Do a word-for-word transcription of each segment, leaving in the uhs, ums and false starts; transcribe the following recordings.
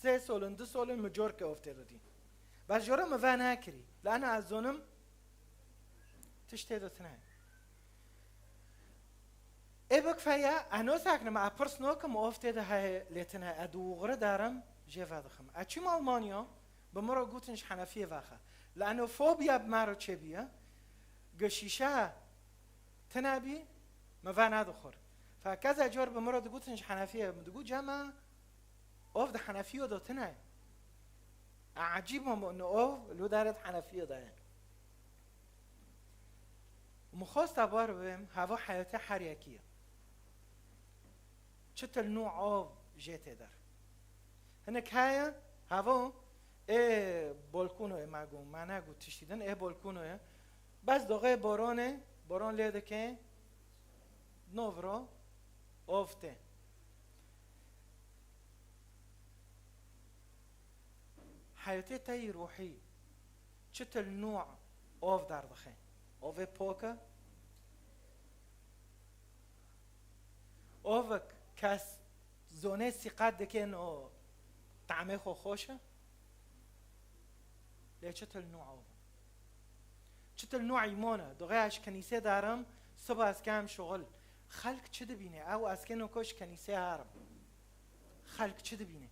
Sê solin, du solin, min cor ke ov tê de dî. Bes jora min ve nekirî. Li ena ez zonim tiştê de tune ye. Ê bikfe ye, ez noseknim, ez pirs nokim, ov tê de heye lê tune ye. Ez di wixurê darim, jê vedixim. Ez çûm Almanya, bi min re gotin ji Henefiyê vexe. Li eno fobiya bi me re çêbûye, gi şîşe tune bî, min ve nedixwar. Fe keza cor bi min re digotin ji Henefiyê, min digot, Cema, ov di Henefiyo de tune ye. Ecîb bûm, ov li derê di Henefiyo de ye. Min xwest te bar bibêm, heva heyatê her yekî ye. Çitil nû av jê tê der. Hinek heye, heva ê bolkûno ye, me got, me negot tiştî din, ê bolkûno ye. Bes doxê boronê, boron lê dike, novro, ov tê. Heyatê te yî ruhî çitil nû ov derdixe? Ovê pok e? Ovek kes zonê sîqet dikin û tamê xwe xweş e? Lê çitil nû ov e? Çitil nû îmon e? Doxê ez ji kenîsê darim, siba ez kem şixul. Xelk çi dibîne? Ew ez kêno ku ji kenîsê herim. Xelk çi dibîne?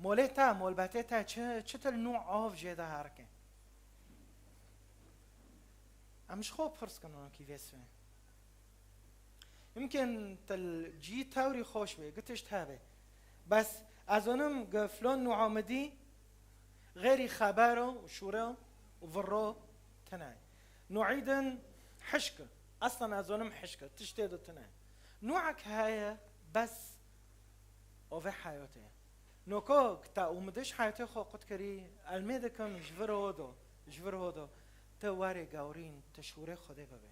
Molê te, molbetê te çi, çitil nû av jê de herike? Em ji xwe pirs kin wekî vê sibê. Yimkin til cî tewrî xweş bê, gi tişt hebe. Bes ez zonim gi filon nû amidî, xêrî xebero û şûro û virro tune ye. Nûîdin hişk e. Eslan ez zonim hişk e, tiştê de tune ye. Nûek heye, bes ovê heyatê ye. Noko, ta û min diş heyatê xwe qut kirî, elmê dikim ji vir hodo, ji vir hodo, ti warê gewrîn, ti şûrê Xwedê bibê.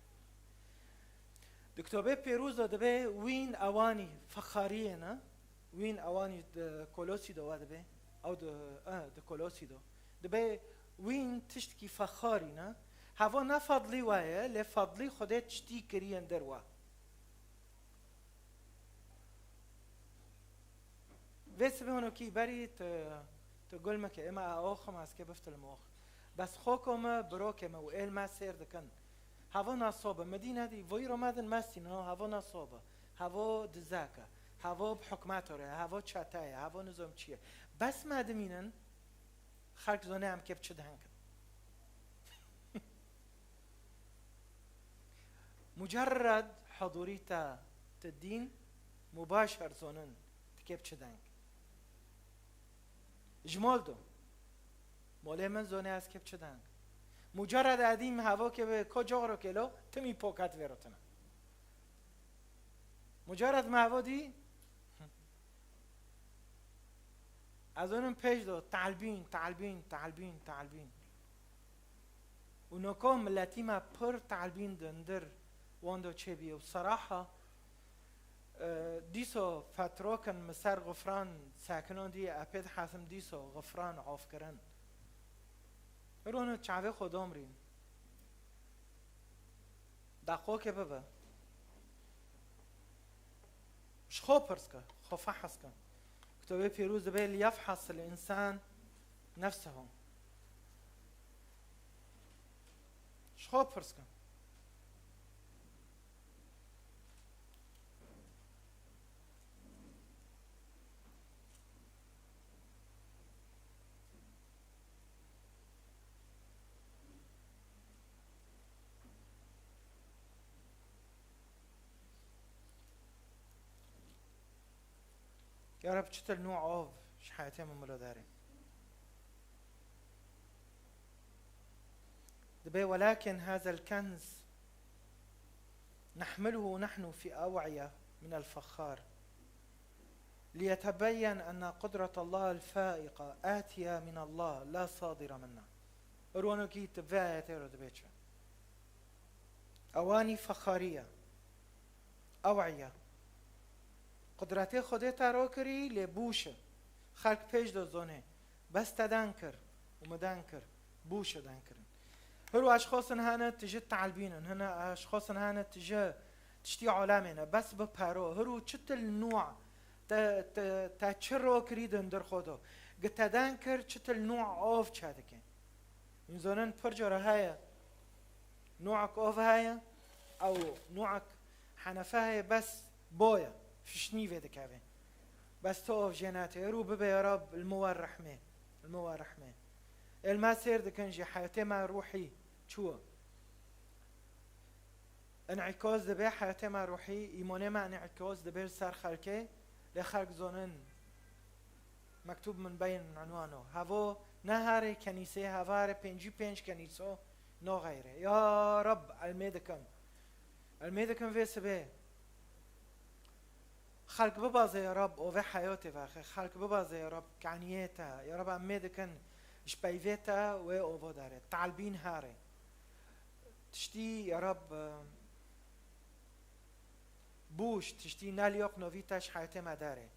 Di kitobê pêrûz de dibe wîn ewanî fexariyê ne, wîn ewanî di Kolosî de wa dibe, ew di, eh, di Kolosî de. Dibe wîn tiştkî fexarî ne, heva ne fadlî wa ye, lê fadlî Xwedê tiştî kiriyên der wa. Vê sibê honokî berî tu, tu gul mike, êma a oxim ez kê biftilim ox. Bes xoko me, birokê me û êl me sêr dikin. Havo nasobe, Medîne dî, voyî ro me din mestînin, no, havo nasobe. Havo dizek e. Havo bi hukmato re, havo çete ye, havo nizom çi ye. Bes me dimînin, xelk zone em kê bi çi deng in. Mucerred hudûrî te ti dîn mubaşer zonin ti kê bi çi deng. Ji mol do. Molê min zonê ez kê bi çi deng. Mucerred edîm hevo kê bi ko coxro kêlo timî pokat vêrotine. Mucerred me hevo dî, ez onim pêş do, talbîn, talbîn, talbîn, talbîn. Û noko miletî me pir talbîn di ndir wando çêbî û seraha, e, dîso fetrokin mi ser xifran sekinon dî, e pê dihezim dîso xifran ofkirin. Rono çavê xwe domrîn. Daqokê bibe. Ji xwe pirs ke, xwe fehs ke. Kitobê Pîroz dibe, "Liyefhas el-însan nefsehu." Ji xwe pirs ke. Ya Reb, çitir nû av ji heyatê min milo derê. Dibe, "Welakin hazel kenz nehmiluhu nehnu fi aw'iye minel fexxar." "Liyetebeyyen enne qudratallahi l-faiqa atiye minallah la sadire minna." Irwanokî ti vê ayetê re dibe çi? Ewanî fexarî ye. Ew ye. Qudretê Xwedê te ro kirî, lê bûş e. Xelk pêş de zonê. Bes te den kir û min den kir. Bûş e den kirin. Hiru eşxosin hene tije talbîn in, hine eşxosin hene tije tiştî alemê ne, bes bi pero. Hiru çitil nû Te, te, te çi ro kirî di hundir xwe do? Gi te dan kir çi til nû ov çe dike? Hûn zonin pir cara heye. Nûek ov heye, ew nûek henefe heye, bes boye, fişnî vê dikeve. Bes tu ov jê nate. Erû bibe ya Rab, li min wer rehmê. Li min wer rehmê. Ê li me sêr dikin jî heyatê me ruhî çû. Înîkaz dibe heyatê me ruhî, îmanê me înîkaz dibe li ser xelkê, lê xelk zonin mektûb min beyin unwano. Hevo ne harê kenîsê, hevarê pêncî pênc kenîso naxeyre. Ya Rab, elmê dikim. Elmê dikim vê sibê. Xelk bibaze ya Rab, ovê heyatê vexe. Xelk bibaze ya Rab, kaniyê te. Ya Rab, em mê dikin ji peyvê te wê ovo dare. Talbîn harê. Tiştî ya Rab, e, bûş, tiştî neliyoq novî te ji heyatê me dare.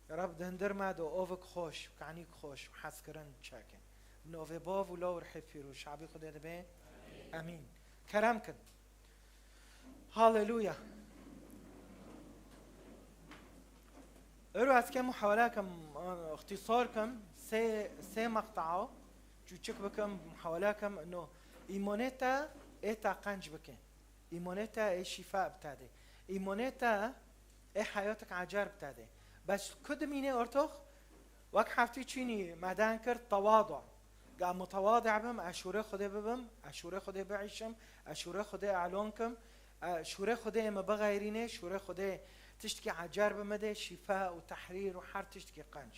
Ya Rab, di hundir me de ovik xweş, kanîk xweş û hezkirin çeke. Bi novê Bav û Law û Rihê Pîroz, şabî Xwedê dibe. Emîn. Kerem kin. Haleluya. Ero ez ke muhawele kim, ixtîsar kim, sê, sê meqtaa, çûçik bikim, muhawele kim, ino îmanê te ê te qenc bike. Îmanê te ê şîfa bi te de. Îmanê te ê heyatek ecer bi te de. Bes ku dimîne ortox, wek heftî çînî me dan kir, tewadu. Ga mutewadi bim, ez şûrê Xwedê bibim, ez şûrê Xwedê biişim, ez şûrê Xwedê elon kim, e, şûrê Xwedê min bixeyrîne, şûrê Xwedê tiştkî ecer bi min de, şîfa û tehrîr û her tiştkî qenc.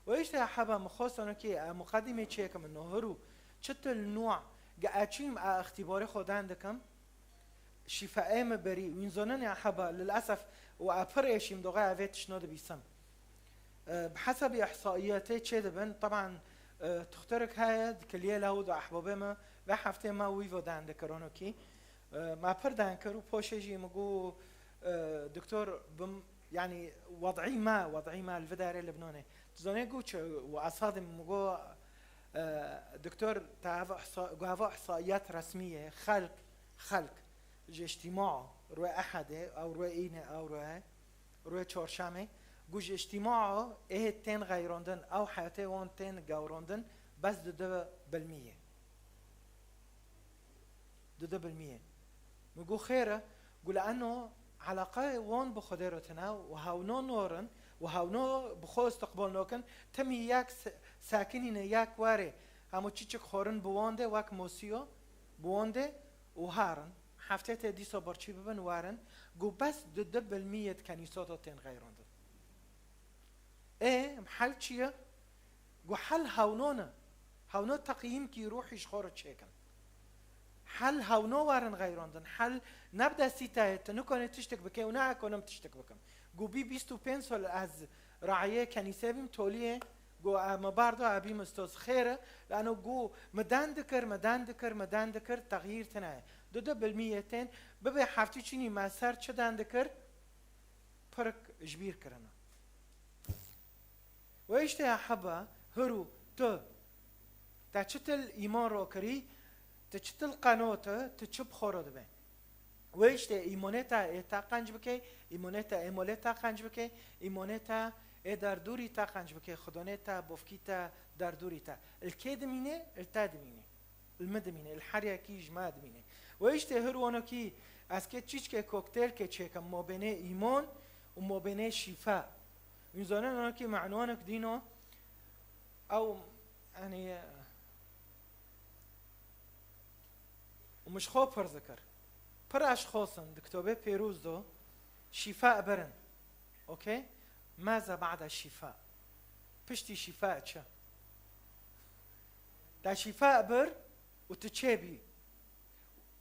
Û işte heba min xwestin ki, e, muqedîmê çêkim, no hiru, çitil nû, ga e çîm, e, îxtîbarê Xwedan dikim, şîfayê min berî, wîn zonin ya heba, lilesef, û e pir êşîm doxa evê tişno dibîsim. E, bi hesabî ihsaiyetê çê dibin, teban, e, tuxterek heye, di kiliyê lehu da ehbabê min, ve heftê me wî vo dan dikirono kî. E, me pir dan kir û poşê jî min got, e, doktor, bim, yani, wed'î me, wed'î me li vidarê Libnanê. Tu zanê got çi, û esadê min got, e, doktor, te ev ihsa-, got, ev ihsaiyet resmî ye, xelk, xelk, ji îctîmaa, rûyê ehedê, ew rûyê înê, ew rûyê, rûyê çarşemê, got ji îctîmaa ê tên xeyrandin, ew heyatê wan tên gewrandin, bes di du bilmî ye. Di du bilmî ye. Min got xêr e, got li eno eleqeyê wan bi Xwedê re tune û hewno norin û hewno bi xwe istiqbal nakin, timî yek se-, sekinîne yek werê, hemû çiçik xwarin bi wan de wek mosiyo bi wan de û herin. Heftê tê dîsa birçî bibin werin, got bes di du bilmî yê di kenîsa de tên xeyrandin. Ê, hel çi ye? Got hel hewno ne. Hewno teqyîmkî ruhî ji xwe re çêkin. Hel hewno werin xeyrandin. Hel ne bi destî te ye, tu nikonê tiştek bike û ne ekonim tiştek bikim. Got bî bîst û pênc sal ez rayê kenîsê bîm, toliyê, got, e, me bar da, e, bîm ustoz. Xêr e, lano got, me den dikir, me den dikir, me den dikir, texyîr tine ye. Di du bilmî yê tên, bibe heftî çînî me ser çi den dikir? Pirik ji bîr kirine. Wê işte ya heba, hiru, tu, te çitil îman ro kirî, tu çitil qenot e, tu çi bi xwe re dibe? Wê işte îmonê te ê te qenc bike, îmonê te ê molê te qenc bike, îmonê te ê derdûrî te qenc bike, xidonê te, bofkî te, derdûrî te. Li kê dimîne? Li te dimîne. Li min dimîne, li her yekî ji me dimîne. Wê işte hir wano kî ez kê çîçkê kokteylkê çêkim, mabênê îmon û mabênê şîfa. Wîn zanin wano kî me unwanek dîno, ew, yani, û min ji xwe pirz dikir. Pir eşxosin di kitobê pêrûz do şîfa birin. Okey? Maza ba'da şîfa. Piştî şîfa çi? Te şîfa bir û tu çê bî.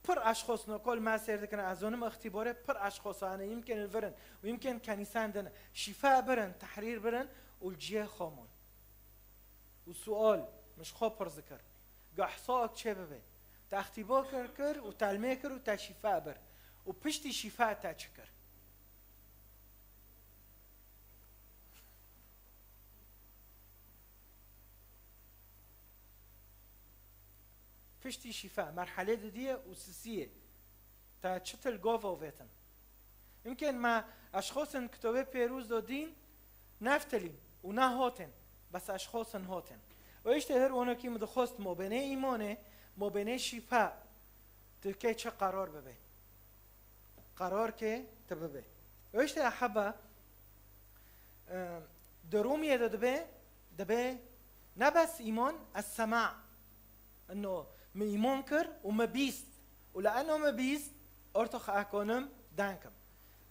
Pir eşxosno kol me sêr dikin, ez zonim îxtîbarê pir eşxosa hene, yimkên li vir in û yimkên kenîsan din. Şîfa birin, tehrîr birin û li cihê xwe mon. Û sual, min ji xwe pirz dikir. Gah saek çê bibe. Te îxtîbar kir, kir û te li mê kir û te şîfa bir. Û piştî şîfa te çi kir? Piştî şîfa, merhelê didiyê û sisiyê. Te çitil gov ovêtin. Yimkên me eşxosin kitobê pêrûz do dîn, Neftelîm û na hotên, bes eşxosên hotên. Û îşte her onokî min dixwest mobênê îmonê, mobênê şîfa, tu kê çi qeror bibe. Qeror kê tu bibe. Û îşte eheba, e, di Rûmiyê de dibe, dibe ne bes îmon, es-sema. Ino min îmon kir û min bîst. Û li eno min bîst, ortox ekonim denkim.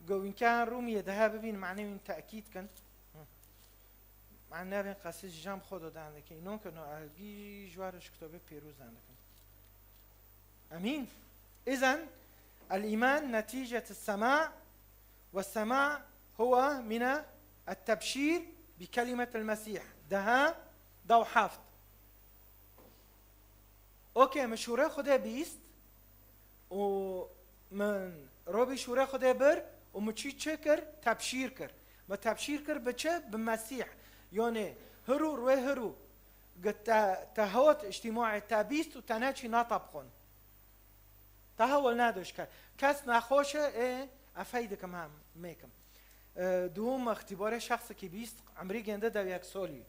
Go wînkeyan Rûmiyê dihe bibîn, manê wîn tekîd kin. Hı. Man nebên qesî ji cem xwe do dendikin. Înon kir no ergî ji war ji kitobê pêrûz dendikin. Emîn. Îzen, el-îman netîcet es-sema ve sema huwa mine et-tebşîr bi kelimet el-Mesîh. Deha, dew heft. Okey, min şûrê Xwedê bîst û min robî şûrê Xwedê bir û min çî çi kir? Tebşîr kir. Min tebşîr kir bi çi? Bi Mesîh. Yanê hirû, rûê hirû. Gi te, te hot îctîmaê te bîst û te neçî natabqon. Te hewil nedo ji kes. Kes nexweş e, ê, efey dikim hem mêkim. E, duhum îxtîbarê şexsekî bîst, emrî gênde dew yek solî.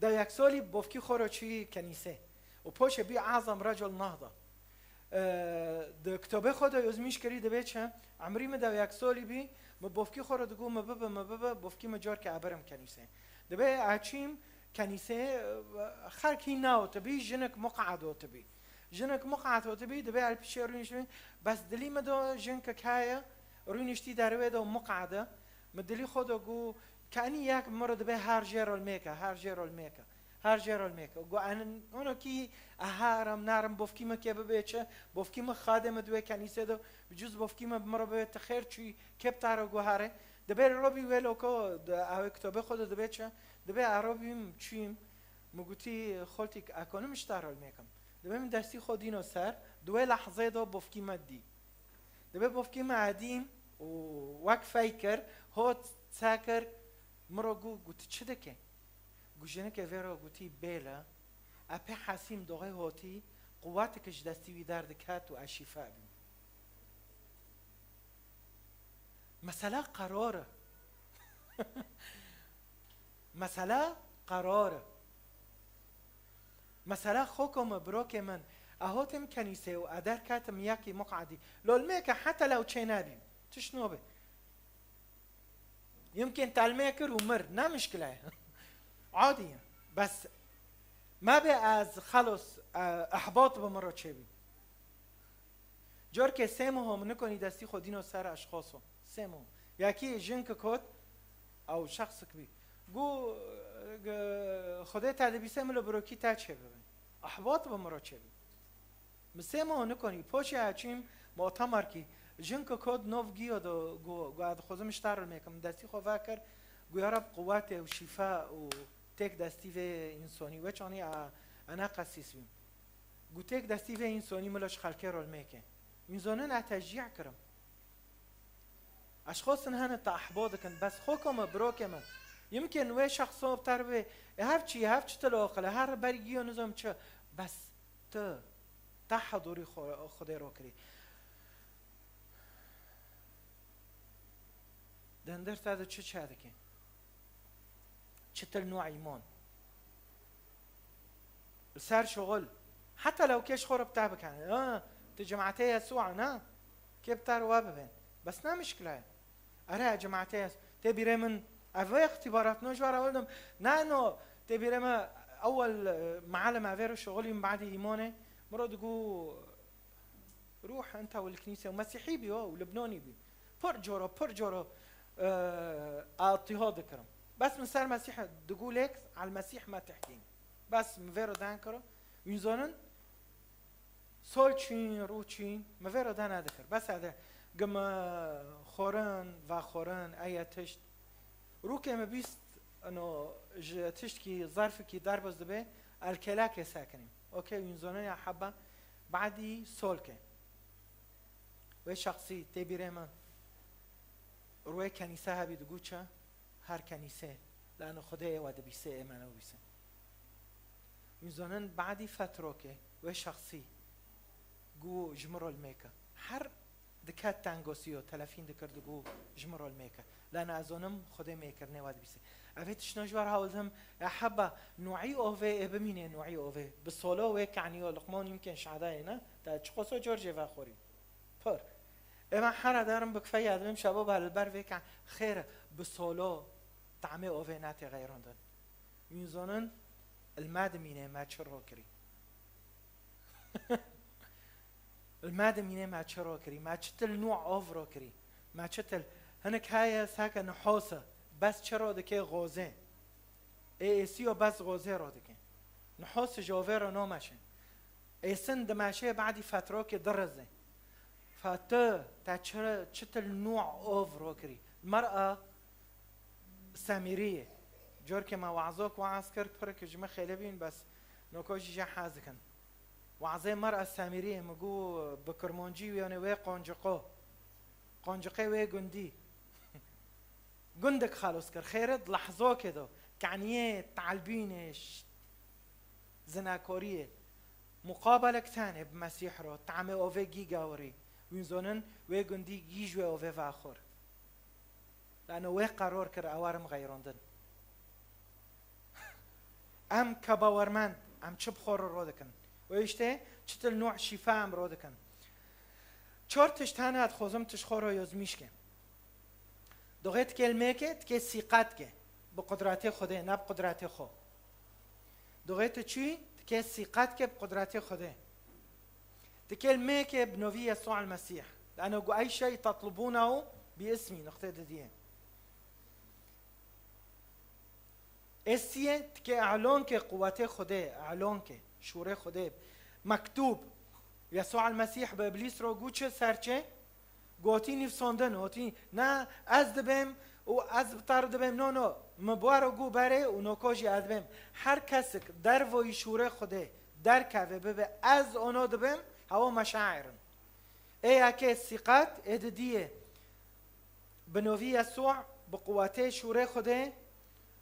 Dew yek solî bofkî xwe re çûyî kenîsê. Û poşê bî azam recul nahda. E, di kitobê xwe de yozmîş kirî dibê çi? Emrî min dew yek solî bî, min bofkî xwe re digo, min bibe, min bibe, bofkî min cor ke ebirim kenîsê. Dibê eçîm kenîsê, e, xelk hîn naotibî, jinik muqad otibî. Jinik muqat hotibî, dibê el pişê rûniştibî, bes dilî min do jinkek heye, rûniştî derwê do muqade. Min dilî xwe do gu, kenî yek min re dibê her jê rol mêke, her jê rol mêke, her jê rol mêke. Gu en, ono kî eharim, narim bofkî min kê bibê çi, bofkî min xadê min diwê kenîsê do, bi cüz bofkî min bi min re bibê ti xêr çûyî, kê bi ta re guhare. Dibê robî wê loko, di, ew ê kitobê xwe do dibê çi, dibê erobîm, çûyîm, min gotî, xoltîk, ekonim ji ta rol mêkim. Dibê min destî xwe dîno ser, di wê lehzeyê de bofkî me dî. Dibê bofkî me edîn û wek fey kir, hot, se kir, min re got, got, "Tu çi dikê?" Got, "Jinikê vê re gotî bêle, e pê hesîm doxê hotî, quwetek ji destî wî derdiket û ez şîfa bîm." Mesela qeror e. Mesela qeror e. Mesela xoko min, birokê min, e hotim kenîsê û e derketim yekî muqadî. Lol mêke heta lew çê nebî. Tişt nobe. Yimkin telmê kir û mir. Ne mişkile ye. Adî ye. Bes me bê ez xelos, e, ehbat bi min re çêbî. Corkê sê meho min nikonî destî xwe dîno ser eşxoso. Sê meho. Yekî jinkik hot, ew şexsik bî. Gu, g-, Xwedê te dibîse min li birokî te çêbibe. Ehbat bi min re çêbî. Min sê meho nikonî. Poçê eçîm motemer kî. Jinkik hot nov giyo do gu, gu ez dixwazim ji te re mêkim. Destî xwe vekir. Gu ya Reb quwetê û şîfa û têk destî vê însonî. Wê çanî a, ena qesîs bîm. Gu têk destî vê însonî milo ji xelkê rol mêke. Însonin e teşcî kirim. Eşxosin hene te ehbo dikin, bes xoko me, birokê me. Yimkin wê şexso bi ter bê, e, hev çi, hev çi tilo oqile, her ber giyo nizam çi. Bes tu, te hedûrî xo-, Xwedê ro kirî. Dendir te de çi çe dike? Çitil nû îman. Li ser şixul. Heta lew kê ji xwe re bi te bikin. Ha, tu cemaetê Yesûa ne? Kê bi te re we bibin. Bes ne mişkile ye. Ere cemaetê Yesû. Tê bîrê min ev îxtîbarat no ji we re hewldim. Ne no, tê bîrê min ewel, e, mealim evê re şixulî min badî îmanê. Min re digo, Ruh ente û li Knisê û Mesîhî bî û Libnonî bî. Pir coro, pir coro, e, atiha dikirim. Bes min ser Mesîh digû lêk, al Mesîh me tehdîn. Bes min vê re den kiro. Wîn zonin, sol çîn, rû çîn, min vê re den nedikir. Bes ede, gime xorin, va xorin, eye tişt. Rûkê me bîst, eno, ji tiştkî, zerfikî derbas dibe, el kelakê sekinî. Okey, wîn zonin ya heba, badî solke. Wê şexsî tê bîrê min. Rûyê kenîse hebî digo çi? Her kenîse. Lano Xwedê ê we dibîse, ê me nebîse. Wîn zonin badî fetroke, wê şexsî. Go ji min rol mêke. Her diket tengosiyo, telefîn dikir digo ji min rol mêke. Lano ez zonim Xwedê mêkirinê we dibîse. Evê tiştna ji wer hewldim, e heba nuî ovê ê bimînê nuî ovê. Bi solo wê keniyo Luqman yimkên şadayê ne, te çiqoso cor jê vexorî. Pir. Ê me hera derim bi kfeya dibim şebo be li ber vê ke xêr e, bi solo tamê ovê netê xeyrandin. Wîn zonin, li me dimînê me çi ro kirî. Li me dimînê me çi ro kirî, me çi til nû ov ro kirî, me çi til, hinik heye seke nihos e, bes çi ro dike xozê. Ê êsiyo bes xozê ro dike. Nihos ji ovê re nomeşe. Êsin dimeşe badî fetrokê dirizê. Fe tu, te çi, çi til nû ov ro kirî. Mera Semîriyê. Corkê me wazok waz kir, pirk ji min xêlê bîn, bes noko jî jê hez dikin. Wazê Mera Semîriyê min got bi kirmancî wî yanê wê qonciqo. Qonciqê wê gundî. Gundek xelos kir. Xêret lehzokê do. Keniyê talbînê ş-, zinakoriyê. Muqabelek tenê bi Mesîh ro. Tamê ovê gî gawirî. Wîn zonin wê gundî gî ji wê ovê vaxor. Lano wê qeror kir ewarim xeyrondin. Em ke bawermend, em çi bi xwe re ro dikin? Wê îştê çi til nû şîfa em ro dikin? Çar tişt hene, ez dixwazim tu ji xwe re yozmîş ke. Doxê tikê li mêkê, tikê sîqet ke. Bi qudretê Xwedê, ne bi qudretê xwe. Doxê tu çûyî, tikê sîqet ke bi qudretê Xwedê. Tikê li mêkê bi novî Yesû el Mesîh. Lano gu ey şey tetlubûnehu bi ismî, nuqtê didiyê. Ê siyê tikê elonke quwetê Xwedê, elonke, şûrê Xwedê. Mektûb. Yesû el Mesîh bi Îblîs ro gu çi serçe? Gotî nivsandin, gotî, ne, ez dibêm û ez bi te re dibêm. No, no, min bi we re got berê û noko jî ez dibêm. Her kesik dervoyî şûrê Xwedê derkeve bibe, ez ono dibêm, hewa meşair in. Ê yekê sîqet, ê didiyê bi novî Yesû, bi quwetê şûrê Xwedê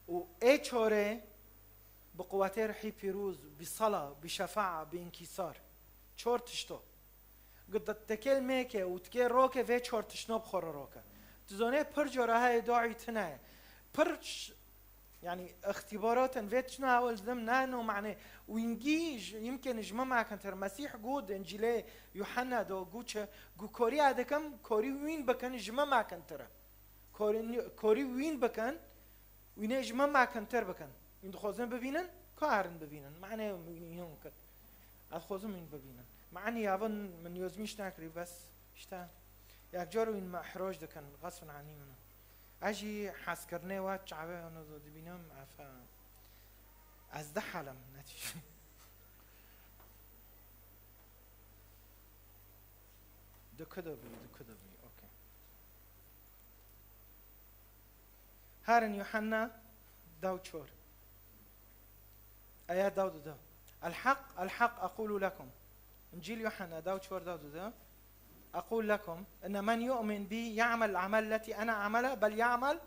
û ê çorê bi quwetê Rihî Pîrûz, bi sala, bi şefaa, bi inkîsar. Çor tişto. Gu-, di-, tikê li mêke û tikê roke vê çor tiştno bi xwe re roke. Tu zonê pir cora heye doî tune ye. Pir ş-, yanî îxtîbaratên vê tiştno ewil didim, ne no mane. Wîngî ji, yimkên ji min mekintir. Mesîh got di Încîlê Yuhanna de got çi? Got korî ez dikim, korî wîn bikin ji min mekintir e. Korî, korî wîn bikin, wînê ji min mekintir bikin. Wîn dixwazin bibînin, ka herin bibînin. Mane wîn hûn kir. Ez dixwazim wîn bibînin. Mane yavin min yozmîş nekirî, bes işte. Yek car wîn me ihroc dikin, xesfin anî min. Ez jî hezkirinê we çavê hûn dibînim, efe. Ez dihelim, netî. Dikidibî, dikidibî, okey. Herin Yuhanna dew çor. Aya dew du de. Elheq, elheq, aqulu lekum. Încîl Yuhanna dew çor dew du de. Aqulu lekum, inne men yu'min bi ya'mel amel leti ena amela, bel ya'mel.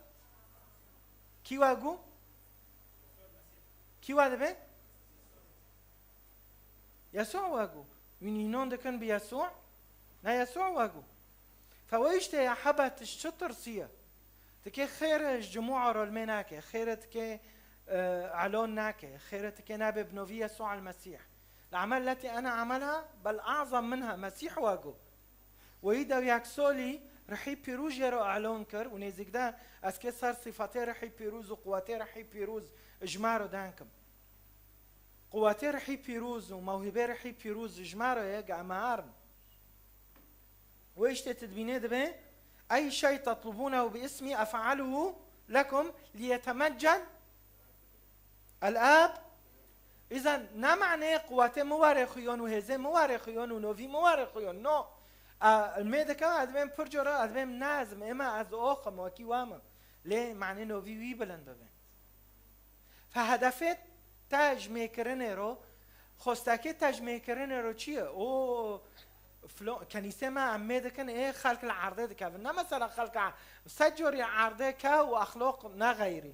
Kî we gu? Kî we dibe? Yesû we gu. Wîn înon dikin bi Yesû? Ne Yesû we gu. Fe we îşte ya heba tişt çi tirsiye? Tikê xêr ji cimûa rolmê nake, xêr tikê, e, elon nake, xêr tikê nabe bi novî Yesû el Mesîh. Li amel leti ena amela bel azam minha, Mesîh we gu. Weyî dew yek solî Rihî Pîrûz jê re elon kir û nêzîk de ez kê ser sîfetê Rihî Pîrûz û quwetê Rihî Pîrûz ji me re denkim. Quwetê Rihî Pîrûz û mewhîbê Rihî Pîrûz ji me re ye, ge em herin. Wê îştê tu dibînê dibe, ey şey tetlubûnehu bi ismî ef'aluhu lekum liyetemeccel el-ab. Îzan ne maneyê quwetê min warê xuyon û hêzê min warê xuyon û novî min warê xuyon. No. A, mê dikim ez dibêm pir cora, ez dibêm ne ez im, êma ez oxim, wekî we me. Lê manê novî wî bilind bibe. Fe hedefê te ji mêkirinê ro, xwestekê te ji mêkirinê ro çi ye? O, flo-, kenîsê me em mê dikin, ê xelk li erdê dikevin. Ne mesela xelka se corî erdê ke û exloq ne xeyrî.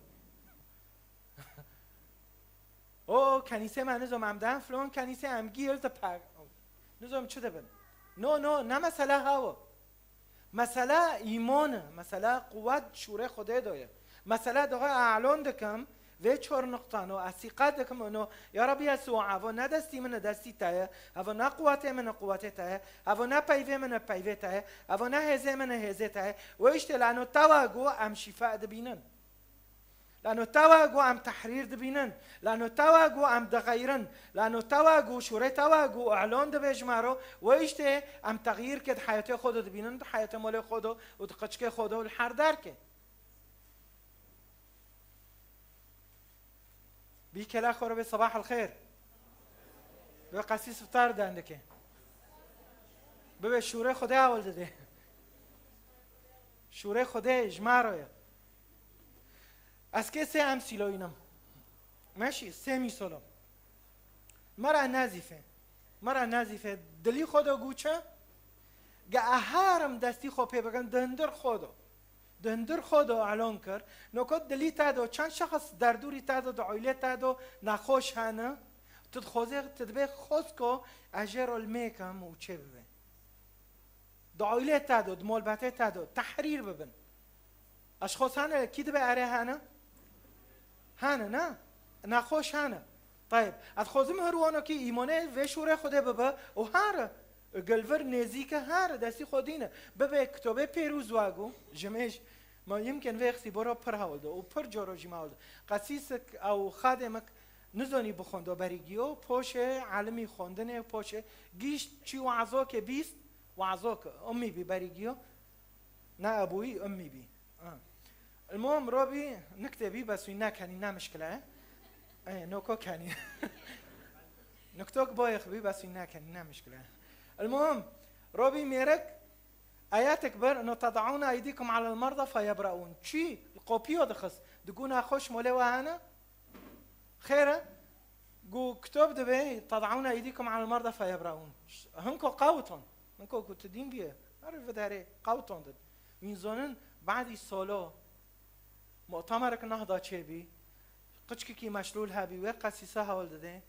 O, kenîsê me nizom em den, flon kenîsê em gîl dipe-, nizom çi dibin. No, no, ne mesela hewo. Mesela îmon e, mesela quwet şûrê Xwedê de ye. Mesela doğa alon dikim, vê çor nuqtan o, ez sîqet dikim ino, ya Rabbi Yesû, evo ne destî min e, destî te ye, evo ne quwetê min e, quwetê te ye, evo ne peyvê min e, peyvê te ye, evo ne hêzê min e, hêzê te ye. Wê îştê lano tewa gu em şîfe dibînin. Lano tewa gu em tehrîr dibînin. Lano tewa gu em dixeyrin. Lano tewa gu şûrê tewa gu alon dibe ji me ro. Wê îştê em texyîr ke di heyetê xwe de dibînin, di heyetê molê xwe de û di qiçkê xwe de û li her derkê. Bî kela xwe re bê sabah el xêr. Bê qesî siftar dan dike. Bibe şûrê Xwedê awil dide. Şûrê Xwedê ji me re ye. Ez kê sê em sîloyînim. Meşî, sê mîsolo. Mera nezîfe. Mera nezîfe. Dilî xwe de gû çi? Ge eharim destî xwe pê bikin, di hundir xwe de. Di hundir xwe de alon kir. Noko dilî te de, çend şexs derdûrî te de, di oylê te de nexweş hene. Tu dixwazê, tu dibê xwest ku ez jê re lmê kim û çê bibe. Di oylê te de, di molbetê te de tehrîr bibin. Eşxos hene, kî dibe erê hene? Hene, ne? Nexweş hene. Tayeb, ez dixwazim her wanekî îmonê vê şûrê Xwedê bibe û here. Gilvir nêzîke here, destî xwe dîne. Bibe kitobê pêrûz wagû, ji mêj. Ma yimkin vê xisî bora pir hewlde û pir coro jî me hewlde. Qesîsik ew xadê mik nizonî bixwendo berî giyo, poşê elimî xwendinê, poşê gîşt çî wazokê bîst, wazok ummî bî berî giyo. Ne ebûyî, ummî bî. Ha. Elmuhim, robî, niktê bî, bes wî nekenî, ne mişkile ye. Ê, noko kenî. Niktok boyix bî, bes wî nekenî, ne mişkile ye. Elmuhim, robî mêrik, eyetek bir, ino tadaûne eydîkum alel merda feyebraûn. Çî? Li qopiyo dixist. Digo nexweş molê we hene? Xêr e? Gu kitob dibe, tadaûne eydîkum alel merda feyebraûn. Hinko qawton. Hinko ku tu dîn biye. Her vidarê qawton din. Wîn zonin, badî solo. Mu'temerek nahda çêbî. Qiçkikî meşlûl hebî, wê qesîsa hewl dide.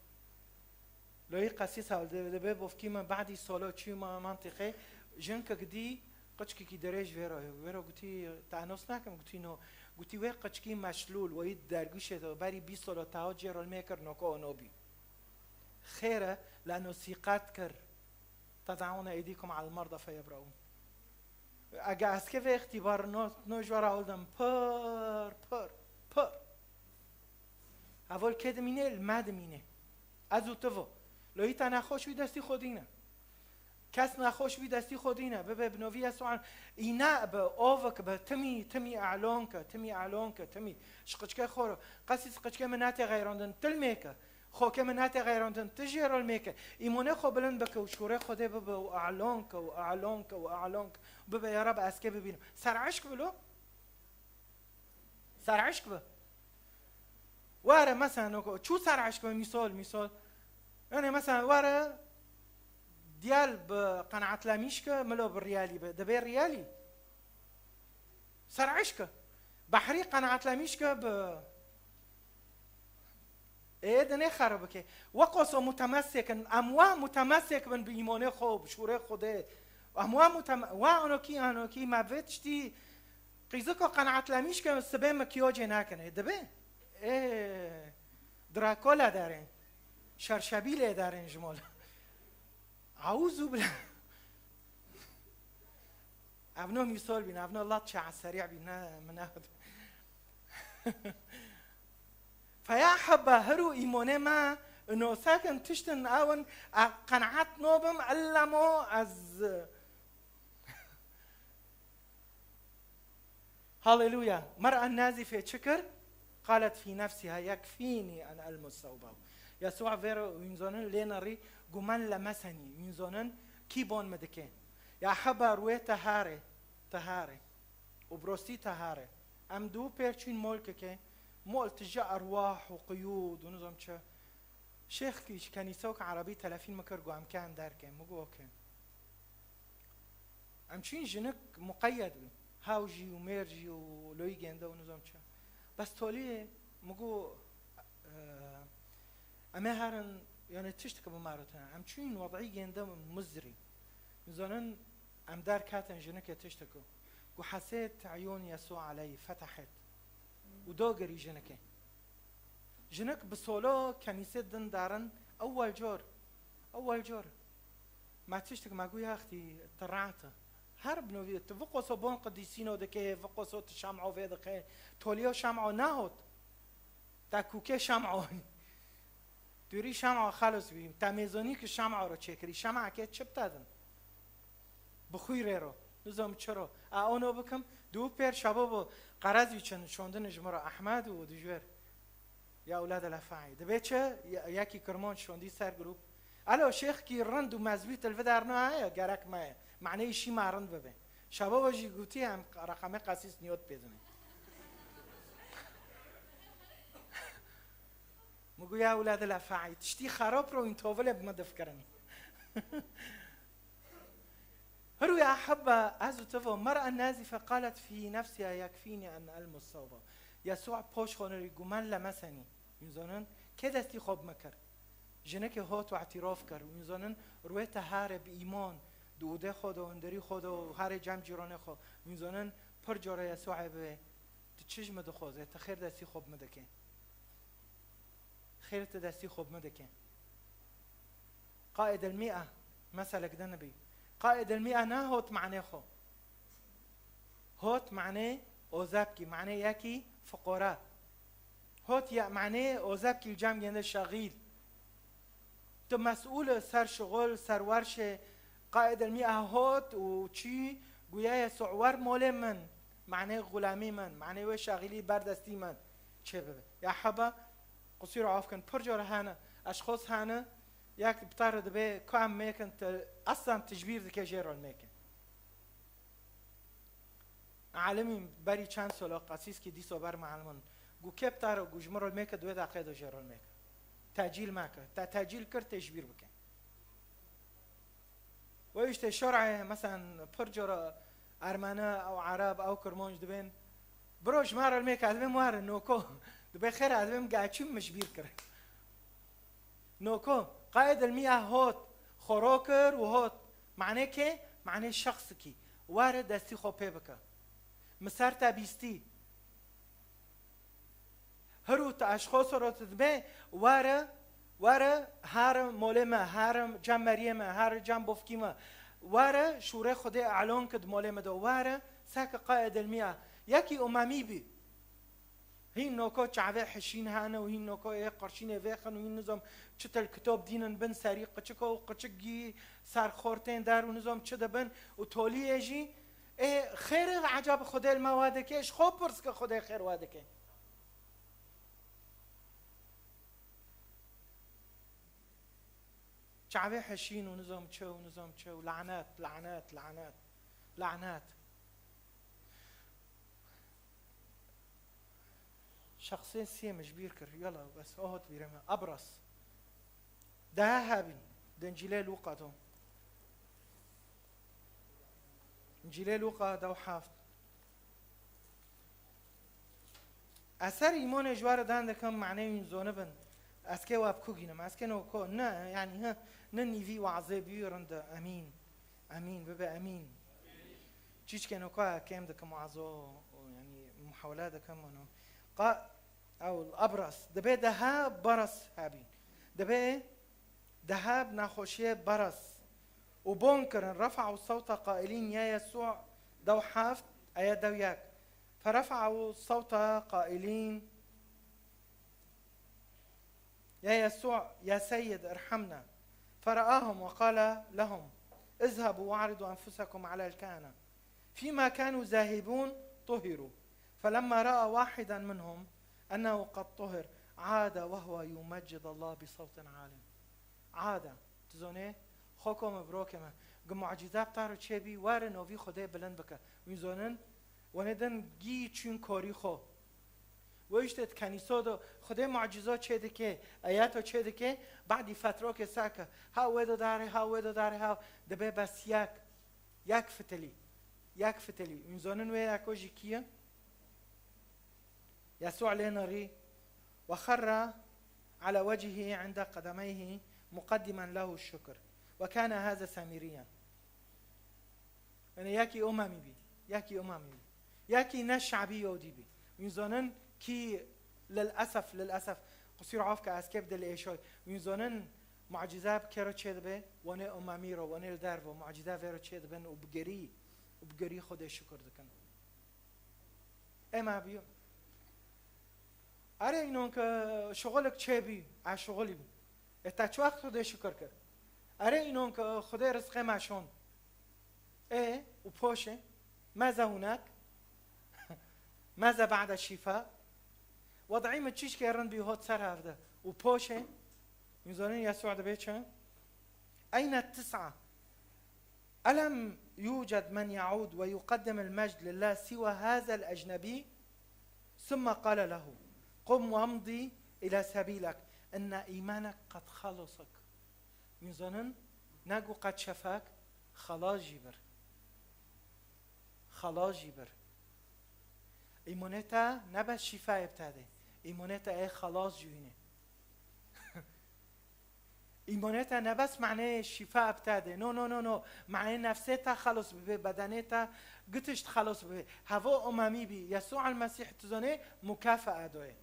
Loyî qesîs hewl dide, dibê bofkî min badî solo çû ma-, mantîqê. Jinkek dî, qiçkikî dirêj vêro. Vêro gotî, te enos nakim, gotî no. Gotî wê qiçkî meşlûl, weyî dergûşê de, berî bîst solo taho cêrol mêkir, noko ono bî. Xêr e, lano sîqet kir. Tadaûne eydîkum alel merda feyebraûn. Ege ez kê vê îxtîbar no, no ji we re hewldim pir, pir, pir. Evol kê dimîne, li me dimîne. Ez û tu vo. Loyî te nexweş wî destî xwe dîne. Kes nexweş wî destî xwe dîne. Bibe bi novî Yesûan. Îne bi, ovik bi, timî, timî elon ke, timî elon ke, timî. Ji qiçkê xwe re. Qesî ji qiçkê min netê xeyrandin, tilmê ke. Xokê min nate xeyrandin, tu jê re lmê ke. Îmonê xwe bilind bike û şûrê Xwedê bibe û alon ke û alon ke û alon ke. Bibe, ya Rab, ez kê bibînim. Ser eşk bi lo. Ser eşk bi. Were, mesela, no, çû ser eşk bi, mîsol, mîsol. Yani, mesela, were, diyal bi qenaetlemîş ke, milo bi riyalî bi. Dibe riyalî. Ser eşk e. Behrî qenaetlemîş ke bi. Ê, dinê xerib bike. Weqos o mutemesek in. Em wa mutemesek bin bi îmonê xwe, bi şûrê Xwedê. Em wa mutem-, wa anokî, anokî me vê tiştî qîziko qenaetlemîş ke sibê mikyojê nakine. Dibe? Ê, Drakola derin. Şerşebîlê derin ji mol. Eûzû bila. Evno mîsol bîn, evno lat çe serî bîn, ne, min ne. Feya hebba, her û îmonê me, ino sekin tiştin ewin, e, qenaet nobim, ellemo ez. Haleluya. Mer'a nazîfê çi kir? Qalet fî nefsîha, yekfînî en elmus sewbahu. Yesûa vêro wîn zonin lê nerî, gu men lemesenî, wîn zonin kî bon mi dike. Ya heba rûyê te harê, te harê. Û bi rostî te harê. Em dû pêr çûn molkeke, mol tije erwah û qiyûd û nizam çi. Şêxkî ji kenîsewk erebî telefîn mi kir, got, "Em kên derkê." Mi got, "Okê." Em çûn, jinik muqeyyed bî. Haw jî û mêr jî û loyî gênde û nizam çi. Bes toliyê mi got, "Em ê herin, yani tiştike bi me re tune." Em çûn, wedî gênde mizrî. Nizanin, em derketin, jinikê tiştike. Got, "Hesêt eyûn Yesû aleyh, fetehêt." û dogirî jinikê. Jinik bi solo kenîsê din darin, ewwel cor, ewwel cor. Ma tiştik ma gu ya xtî tirate. Her bi novî, tu viqoso bon qidîsîno dike, viqoso tu şam'o vê dike, toliyo şam'o nahot. Ta kûkê şam'o. Dûrî şam'o xelos bî. Ta mêzonî ki şam'o ro çêkirî. Şam'akê çi bita din? Bi xwîrê ro. Nizom çi ro. A ono bikim, dû pêr şabo bo. Qerez wî çin, şondin ji min re Ehmed û dijwer. Ya ewlad el Efa'î. Dibê çi? Ya-, yekî Kirmanc şondî ser grûp. Alo, şêxkî rind û mezbît li vidarno heye, gerek me ye. Maneyî şîma rind bibe. Şabo jî gotî em reqemê qesîs niyot pê dine. Min got, ya ewlad el Efa'î, tiştî xerab ro, wîn tovile bi min difikirin. Hiru ya hebba, ez û tu vo, mer'a nazife qalet fî nefsiha yekfîni en elmus sawba. Yesû poş xwe nirî, got, men lemesenî. Wîn zonin, kê destî xwe bi min kir? Jinekê hot û îtîrof kir. Wîn zonin, rûyê te hare bi îman, di odê xwe de, hundirî xwe de, hare cem cîranê xwe. Wîn zonin, pir cara Yesû ê bibe, tu çi ji min dixwaze? Tu xêr destî xwe bi min dike. Xêr tu destî xwe bi min dike. Qaid el mîa, meselek din bî. Qaid el mîa ne hot manê xwe. Hot manê ozebkî, manê yekî fiqora. Hot ya manê ozebkî cem gende şexîl. Tu mesûl ser şixul, ser werşê. Qaid el mîa hot û çî guya Yesû wer molê min, manê xulamî min, manê wê şexîlî berdestî min. Çê bibe. Ya heba, qusîr af kin, pir cara hene, eşxos hene, yek bi te re dibe, ku em mêkin, te, eslan tijbîr dike jê re mêkin. Alimî berî çend sala qesîskî dîso ber mualimin. Gu kê bi te re, gu ji min re mêke, di wê deqê de jê re mêke. Tecîl meke. Te tecîl kir, tijbîr bike. Ve işte şer'ê, mesela pir cara Ermeni ew Ereb ew Kirmanc dibên, biro ji me re mêke, ez dibêm were, noko. Dibê xêr, ez dibêm geçim min ji bîr kir. Noko, qaid el mîa hot, xoro kir û hot. Manê kê? Manê şexsikî. Were destî xwe pê bike. Min ser te bîstî. Hiru tu eşxoso ro tu dibê, were, were, here molê me, here cem meriyê me, here cem bofkî me. Were şûrê Xwedê elon ki di molê me de. Were, seke qaid el mîa. Yekî umemî bî. Hîn noko çavê hişîn hene û hîn noko ê qirşînê vêxin û hîn nizom çitil kitob dînin bin serî qiçiko û qiçik gî ser xortên der û nizom çi dibin û toliyê jî ê xêr e, ecab Xwedê li me wa dike, ji xwe pirs ke Xwedê xêr wa dike. Çavê hişîn û nizom çi û nizom çi û lanet, lanet, lanet, lanet. Şexsê sê min ji bîr kir. Yala, bes, o hat bîrê me. Abras. Daha hebîn. Di Încîlê Lûqa de. Încîlê Lûqa dew heft. Ez ser îmanê ji we re dan dikim, manê wîn zonibin. Ez kê we bi ku gînim? Ez kê no ko? Ne, yani, hi, ne nîvî wazê bî rinde. Emîn. Emîn, bibe emîn. Çîçkên weka kêm dikim, azo, yani, muhawele dikim, û no. Qa-, ew, abras, dibê deha baras hebîn. Dibê deha bi nexweşiyê baras. Û bon kirin, refa'u sewta qailîn, ya Yesû dew heft, aya dew yek. Ferefa'u sewta qailîn, يا يسوع، يا سيد، ارحمنا. فرآهم وقال لهم: اذهبوا واعرضوا أنفسكم على الكهنة. فيما كانوا ذاهبون طهروا. فلما رأى واحدا منهم أنه قد طهر، عاد وهو يمجد الله بصوت عال. Ada. Tu zonê, xwe kom e, birokê me. Gi mucîza bi te re çêbî, were novî Xwedê bilind bike. Wîn zonin, wenê din gî çûn korî xwe. Wê işte di kenîso de Xwedê mucîzo çê dike, eyato çê dike, badî fetrokê seke. Ha wê de dare, ha wê de dare, ha dibe bes yek. Yek fitilî. Yek fitilî. Wîn zonin wê yeko jî kî ye? Yesû lê nerî, وخر على وجهه عند قدميه مقدما له الشكر، وكان هذا سامريا. Yani yekî umemî bî, yekî umemî bî. Yekî ne şabî Yahudî bî. Wîn zonin Kî lilesef, lilesef, qusûr afke, ez kê bi dil êşoy. Wîn zonin mucize bi kero çê dibe, wanê umemî ro, wanê li dervo, mucize vê ro çê dibin û bi gerî, û bi gerî Xwedê şukir dikin. Ema biyo. Erê înon ke şuxulik çê bî, ez şuxulî bû. E te çi wext Xwedê şukir kir? Erê înon ke Xwedê rizqê me şon. Ê, û poşê, meze hunek, meze ba'de şîfa, wed'î min çîşkê rind bî hot ser hevde. Û poşê, min zonin Yesû dibê çi? Eyne tis'a? Elem yuced men yaud ve yuqeddim el mecd lillah siwa hazel ecnebî? Sümme qale lehu, qum vemdî ila sebîlek, inne îmanek qed xelasek. Min zonin, ne ku qet şefek, xelas jî bir. Xelas jî bir. Îmonê te ne bes şîfayê bi te dê. Îmonê te ê xelas jî wînê. Îmonê te ne bes maneyê şîfa bi te dê. No, no, no, no. Maneyê nefsê te xelas bibe, bedenê te gitişt xelas bibe. Hevo umemî bî. Yesû el Mesîh tu zonê mukafaa doye.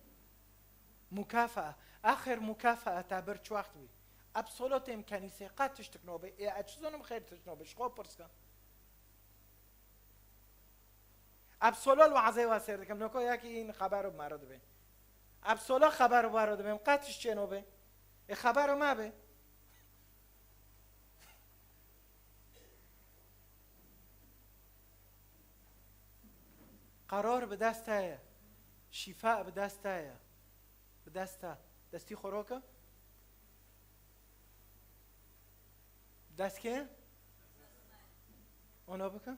Mukafaa. Axir mukafaa te bir çi wext bî? Eb solo têm kenîsê, qet tiştik nobe. Ê, ez çi zonim xêr tişt nobe? Ji xwe pirs ke. Eb solo li wazê we sêr dikim. Noko yekî în xeber û mero dibe. Eb solo xeber û mero dibe. Qet tişt çê nobe. Ê xeber û me be. Qerar bi dest te ye. Şîfa bi dest te ye. Bi dest te. Destî xwe roke. Dest kê? Ona bike.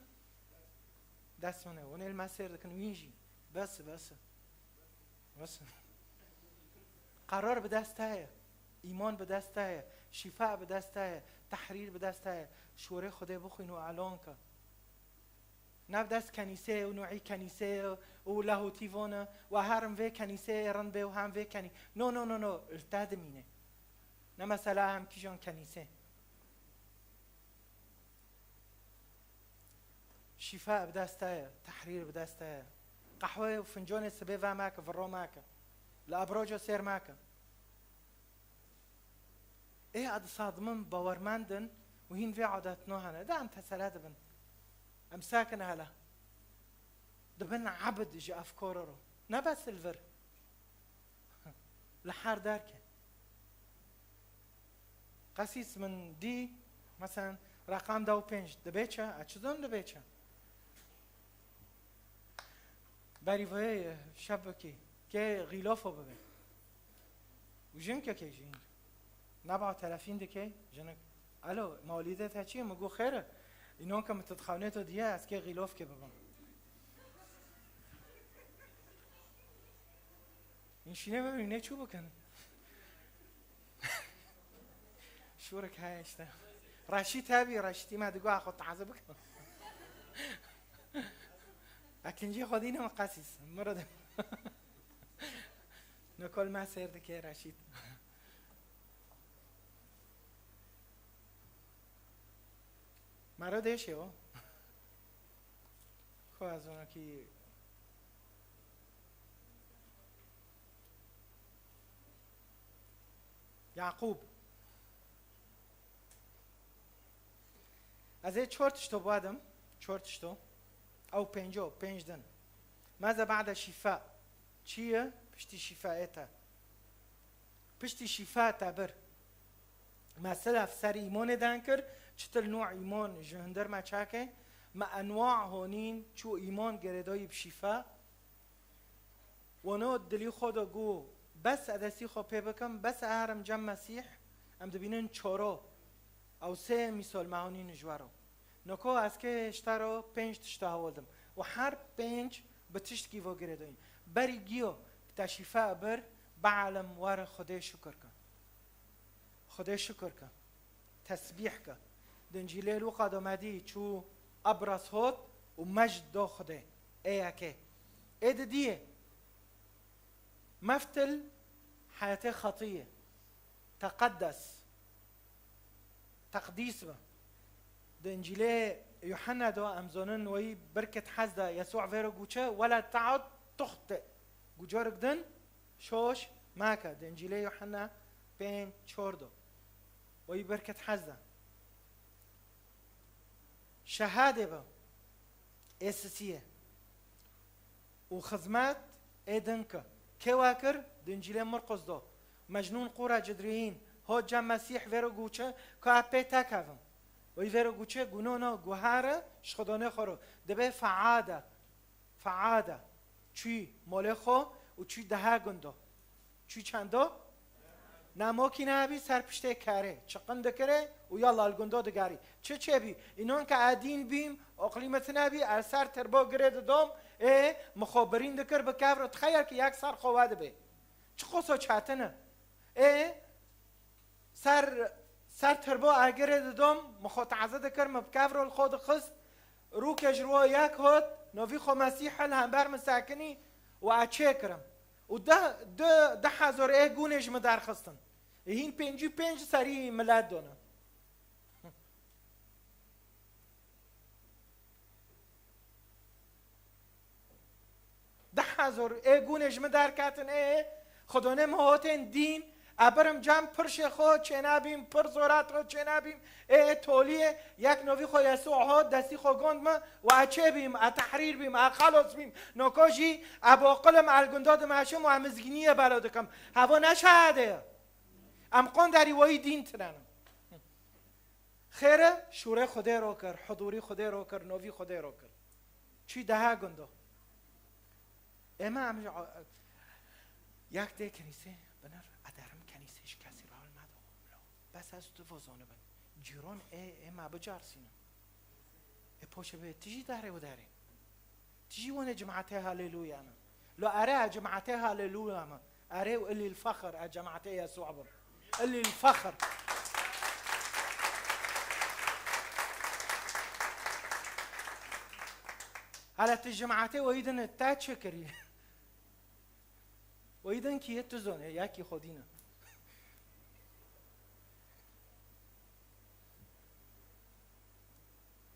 Dest min e. Hûn ê li me sêr dikin. Wîn jî. Bes, bes. Bes. Qerar bi dest te ye. Îman bi dest te ye. Şîfa bi dest te ye. Tehrîr bi dest te ye. Şûrê Xwedê bixwîn û elon ke. Ne bi dest kenîseyê û nûî kenîseyê û lehûtî vone, we herim vê kenîseyê rind bê û hem vê kenî-, no, no, no, no, li te dimîne. Ne mesela hem kîjan kenîse. Şîfa bi dest te ye, tehrîr bi dest te ye. Qehwe û fincanê sibê ve meke, viro meke. Li ebroca sêr meke. Ê, ez disadim bawermend in û hîn vê adet nahene. De em tesele dibin. Em sekin hele. Dibin ebid ji efkara ro. Ne bes li vir. Li her derke. Qesîs min dî, meselen, reqam da û pênc dibe çi? Ez çi zon dibe çi? Berî vê şevekê kê xîlofo bibe. Û jinkekê jî. Neba telefîn dike, jinik. Alo, mawlîdê te çi ye? Min got, xêr e. Înon ke min tu dixewnê to diye, ez kê xîlofkê bibim. Înşînê bibî, ne çû bikin. Şûrik heye işte. Reşît hebî, Reşîtî me digo, xwe taze bikin. Ekincî xwe dîne min qesîs. Mirad. Nikol me sêr dike Reşît. Mero deşê o. Xwe ez onakî Yaqûb. Ez ê çor tişto badim, çor tişto. Ew pênco, pênc din. Meze ba'de şîfa. Çi ye? Piştî şîfayê te. Piştî şîfa te bir. Me silef ser îmonê den kir, çitil nû îmon ji hundir me çake, me enwa honîn çû îmon girêdayî bi şîfa. Wano dilî xwe de got, bes e destî xwe pê bikim, bes e herim cem Mesîh, em dibînin çoro. Ew sê mîsol me honîn ji we re. Noko ez kê ji te re pênc tişta hewil dim. Û her pênc bi tiştkî vo girêdayîn. Berî giyo, te şîfa bir, bielm were Xwedê şukir ke. Xwedê şukir ke. Tesbîh ke. Di Încîlê Lûqa de me dî çû ebras hot û mejd do Xwedê. Ê yekê. Ê didiyê. Meftil heyetê xetiyê. Teqeddes. Teqdîs be. Di Încîlê Yuhanna de em zonin weyî birket hez de Yesû vê re got çi, "Wela ta'ud tuxti." Gucarik din şoş make. Di Încîlê Yuhanna pênc çor do. Weyî berket hezde. Şehadê bi ê sisiyê û xizmet ê din ki. Kê wa kir? Di Încîlê Murqus do. Mecnûn qûra Cidriyîn hot cem Mesîh vêro guçe ka pê tekevim. Weyî vêro guçe gunona guhare ji xidonê xwe ro. Dibê feade. Feade. Çûyî molê xwe û çûyî deha gundo. Çûyî çendo? Namokî nebî ser piştê kerê. Çiqin dikirê û yalla li gundo digerî. Çi çêbî? Înon ke ez dîn bîm, oqlî min tine bî, ez ser tirbo girê didom, ê, min xwe birîn dikir bi kevro, tixeyel ki yek ser xwe we dibê. Çi qoso çetin e? Ê, Ser, ser tirbo agirê didom, min xwe taze dikir, min bi kevro li xwe dixist, rûkê ji ro yek hot, novî xwe Mesîh li hember min sekinî û ez çêkirim. Û deh, du, deh hezar ê gûnê ji min derxistin. Ê hîn pêncî pênc serî milet done. Deh hezar ê gûnê ji min derketin, ê, xidonê min hotên dîn, ez birim cem pirşê xwe çênebîm, pir zorat xwe çênebîm, ê, toliyê yek novî xwe Yesû hot, destî xwe gond min û ez çêbîm, ez tehrîr bîm, ez xelos bîm, noko jî ez boqilim, ez li gundo dimeşim û ez mizgîniyê belo dikim. Hevo ne şehadê ye. Em qonderî weyî dîn tinenin. Xêre, şûrê Xwedê ro kir, hudûrî Xwedê ro kir, novî Xwedê ro kir. Çû deha gundo. Ême em ji, yek dê kenîsê binir, ederim kenîsê ji kesî re hil medo. Bes ez tu vozonibin. Cîron ê, ê me bicarsînin. Ê poşe bê, tu jî derê û derê. Tu jî wene cemaetê Haleluya ne. Lo ere a cemaetê Haleluya me. Ere û ilî l-fexr a cemaetê Yesû bim. Ilî l-fexr. Hele tu cemaetê weyî din te çi kirî? Weyî din kî yê tu zonê, ya kî xwedî ne.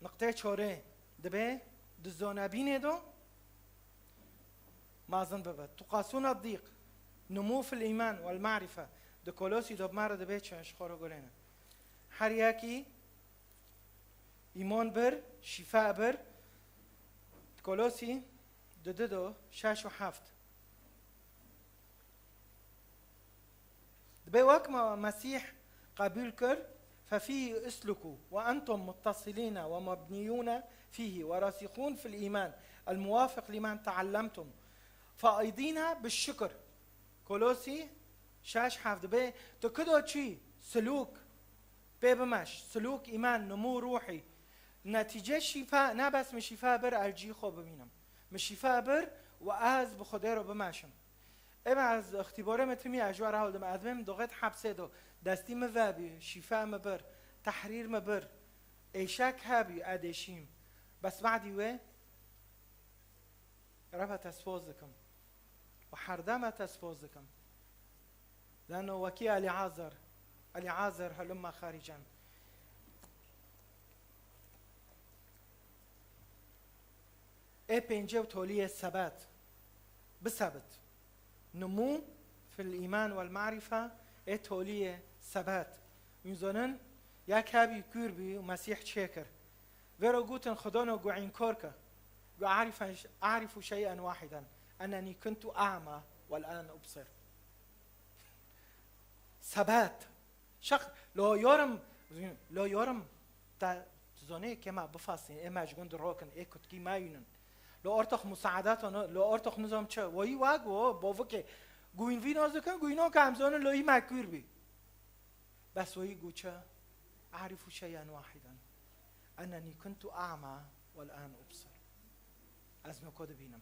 Niqteyê çorê dibe di zonebînê de mazin bibe. Tuqasûna dîq, numû fil îman wel ma'rife. Di Kolosî de bi me re dibe çi ji xwe re gulêne. Her yekî îman bir, şîfa bir. Di Kolosî di du de şeş û heft. Dibê wek me Mesîh qebûl kir, ففيه اسلكوا وأنتم متصلين ومبنيون فيه وراسخون في الإيمان الموافق لما تعلمتم فائضين بالشكر. Kolosî şeş heft dibê, tu kido çî, silûk pê bimeş, silûk îman, nimû ruhî. Netîce şîfa, ne bes min şîfa bir, ez cî xwe bimînim. Min şîfa bir û ez bi Xwedê re bimeşim. Ê me ez îxtîbarê me timî ez ji we re hewldim. Ez bêm doxê di hepsê do. Destî min vebî, şîfa min bir, tehrîr min bir. Êşek hebî, ez dêşîm. Bes badî wê Reba te spas dikim. Û herdema te spas dikim. Leno wekî Elîazar, Elîazar helumma xarîcan. Ê pêncê û toliyê sebet. Bisebit. Numû fil îman wel ma'rife ê toliyê sebet. Hûn zonin, yek hebî kûr bî û Mesîh çêkir. Vêro gotin, Xwedano gu înkor ke. Gu arifen, arifu şey'en wahiden. Enenî kuntu a'ma wel an ubsir. Sebet. Şex, lo yorum, lo yorum te zonê ke me bifasîn, ê me ji gund rokin, ê kutkî me yûnin. Lo ortox musaadatan, lo ortox nizam çi, wayî wag wo, bovikê, guyn vî noz dikin, guyno ke em zonin lo yî me kûr bî. Bes wayî gu çi, arifu şey'en wahiden. Enenî kuntu a'ma wel an ubsir. Ez noko dibînim.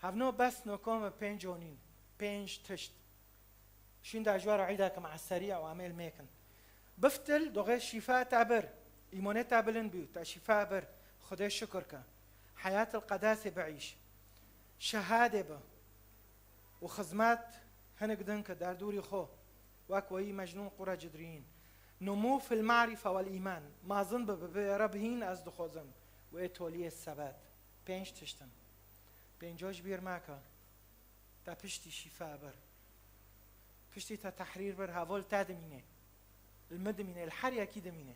Hevno bes noko me pênc onîn, pênc tişt. Şînda ji we re îdeke me'eserî û amêl mêkin. Biftil doxê şîfa te bir, îmonê te bilind bî, te şîfa bir, Xwedê şikir ke. Heyat el qedasê biîş. Şehadê bi. Û xizmet hinik din ke derdûrî xwe, wek weyî Mecnûn qura Cidriyîn. Numû fil ma'rife wel îman. Mazin bi, bi, bi Reb hîn ez dixwazim. Wê toliyê sebet. Pênc tişt in. Pênco ji bîr meke. Te piştî şîfa bir. Piştî te tehrîr bir, heval te dimîne. Li min dimîne, li her yekî dimîne.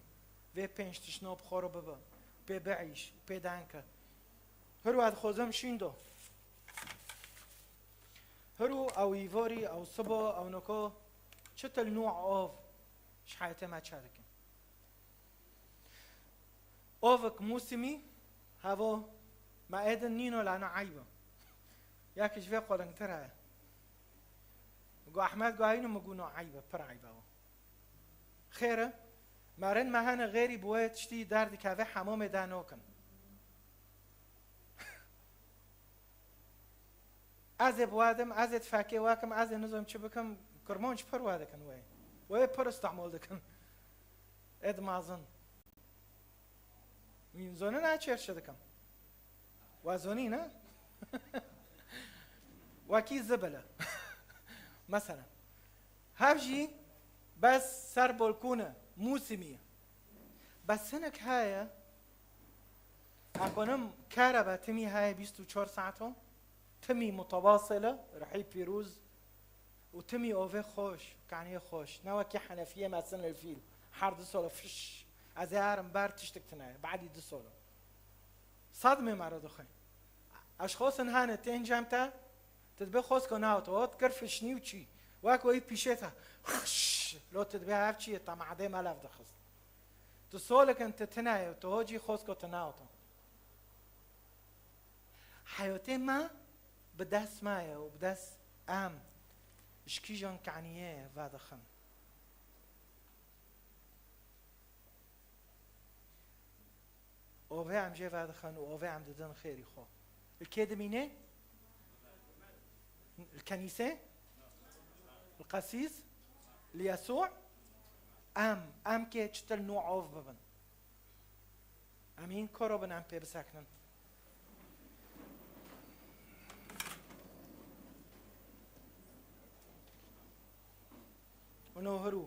Vê pênc tiştno bi xwe re bibe. Pê biîş, pê denke. Hiru ez dixwazim şîndo. Hiru ew îvorî, ew sibo, ew noko, çitil nû ov ji heyetê me çêdikin. Ovik mûsimî, hevo me êdin nîno, la ne eyb e. Yek ji vê qolingtir heye. Go Ehmed, go heyno, min go no eyb e, pir eyb e o. Xêr e, me rind me hene xêrî bi wê tiştî derdikeve hemamê de nokin. Ez ê bi we dim, ez ê tifekê we kim, ez ê nizom çi bikim, kirmanc pir we dikin wê. Wê pir îstehmol dikin. Ê dimazin. Min zonî ne çêr çi dikim. We zonî ne? Wekî zibile. Mesela. Hev jî bes ser bolkûne, mûsimî ye. Bes hinek heye, ekonim kerebe timî heye bîst û çar saeto, timî mutewasile, rihî pîroz û timî ovê xweş, kaniyê xweş. Ne wekî henefiyê me sinil fîl. Her du solo fiş. Ez ê herim ber tiştik tine ye. Badî du solo. Sadmê me re dixwe. Eşxosin hene tên cem te, tu dibê xosko newt, hot kir fişnî û çî. Wek weyî pîşê te. Xş! Lo tu dibê hev çi ye, te madê me lev dixist. Tu solikin tu tine ye, tu hocî xosko tu newt. Heyatê me bi dest me ye û bi dest em ji kîjan kaniyê vedixin. Ovê em jê vedixin û ovê em didin xêrî xwe. Li kê dimîne? Li kenîsê? Li qesîs? Li Yesû? Em, em kê çitil nû ov bibin. Em hîn koro bin em pê bisekinin. Û no hirû.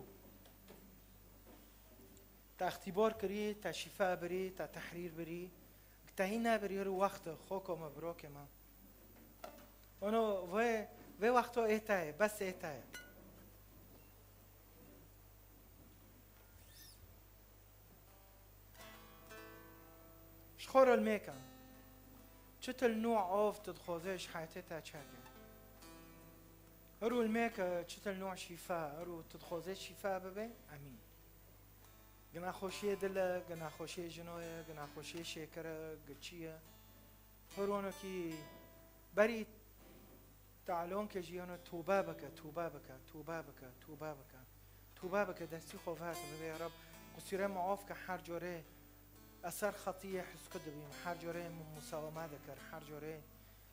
Te îxtîbar kirî, te şîfa birî, te tehrîr birî. Te hîn nebirî, hirû wext e, xoko me, birokê me. Ono vê, vê wexto ê te ye, bes ê te ye. Ji xwe re li mêke. Çitil nû av tu dixwazê ji heyetê te çêke. Hirû li mêke çitil nû şîfa, hirû tu dixwazê şîfa bibe, emîn. Gi nexweşiyê dil e, gi nexweşiyê jino ye, gi nexweşiyê şêkir e, gi çi ye. Hirû wonokî berî Tealonkê jî yeno tûbe bike, tûbe bike, tûbe bike, tûbe bike. Tûbe bike, destî xwe vehete, bibê ya Reb, qusûrê min af ke, her corê ez ser xetiyê hizku dibîm, her corê min musaweme dikir, her corê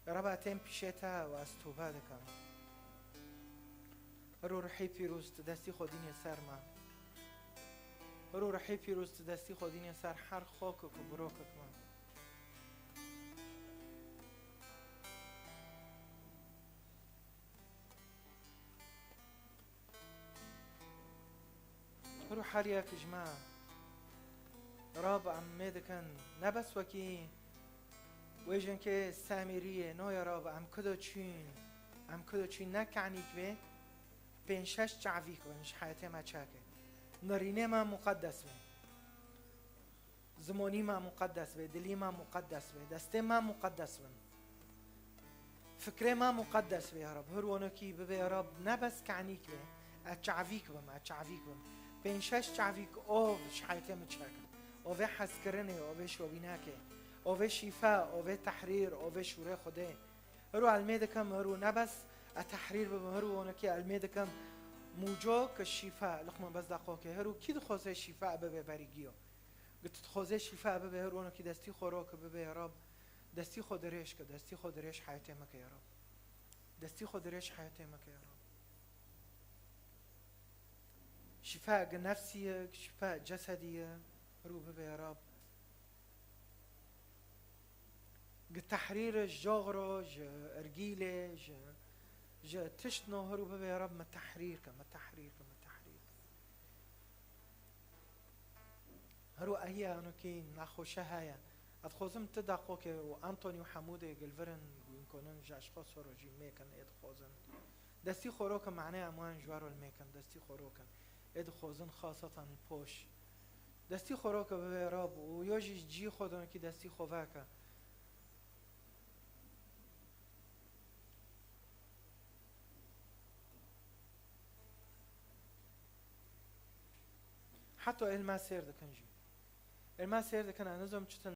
ya Reb ez têm pîşê te û ez tûbe dikim. Hiro Ruhî Pîroz tu destî xwe dînê ser me. Hiro Ruhî Pîroz tu destî xwe dînê ser her xokek û birokek me. Hiro her yek ji me, Rab, em mê dikin, ne bes wekî wê jinkê Semîriyê, no ya Rab, em kudo çûn, em kudo çûn ne kenîk bê, pênc şeş çavîk bin ji heyetê me çêke. Nirînê me muqedes bê. Zimonî me muqedes be, dilî me muqedes be, destê me muqedes bin. Fikrê me muqedes be ya Rab. Hir wonokî bibe ya Rab, ne bes kenîk be. Ez çavîk bim, ez çavîk bim. Pênc şeş çavîk ov ji heyetê min çêkin. Ovê hezkirinê, ovê şovînekê, ovê şîfa, ovê tehrîr, ovê şûrê Xwedê. Hiro elmê dikim, hiro ne bes ez tehrîr bibim, hiro wonokî elmê dikim. Mûco ke şîfa, liqma bez daqokê. Hiro kî dixwaze şîfa bibe berî giyo. Gi tu dixwazê şîfa bibe, her wano kî destî xwe roke bibe ya Rab. Destî xwe dirêj ke, destî xwe dirêj heyetê me ke ya Rab. Destî xwe dirêj heyetê me ke ya Rab. Şîfa gi nefsî ye, şîfa cesedî ye, rû bibe ya Rab. Gi tehrîr ji coxro, ji ergîlê, ji, ji tiştno hirû bibe ya Rab, me tehrîr ke, me tehrîr ke, me tehrîr ke. Hero ehiya ano ki naxoşe heye. Ez dixwazim ti daqokê û Antonî û Hemûdê gilvirin, wîn konin, ji eşqa sor jî mêkin, ê dixwazin. Destî xwe rokin, manaya em wan ji wer wil mêkin, destî xwe rokin. Ê dixwazin xasatan li poş. Destî xwe roke bibe rab û yo jî cî xwe donekî destî xwe veke. Heta êlma sêr dikin jî. Êlma sêr dikin, ez nizom çi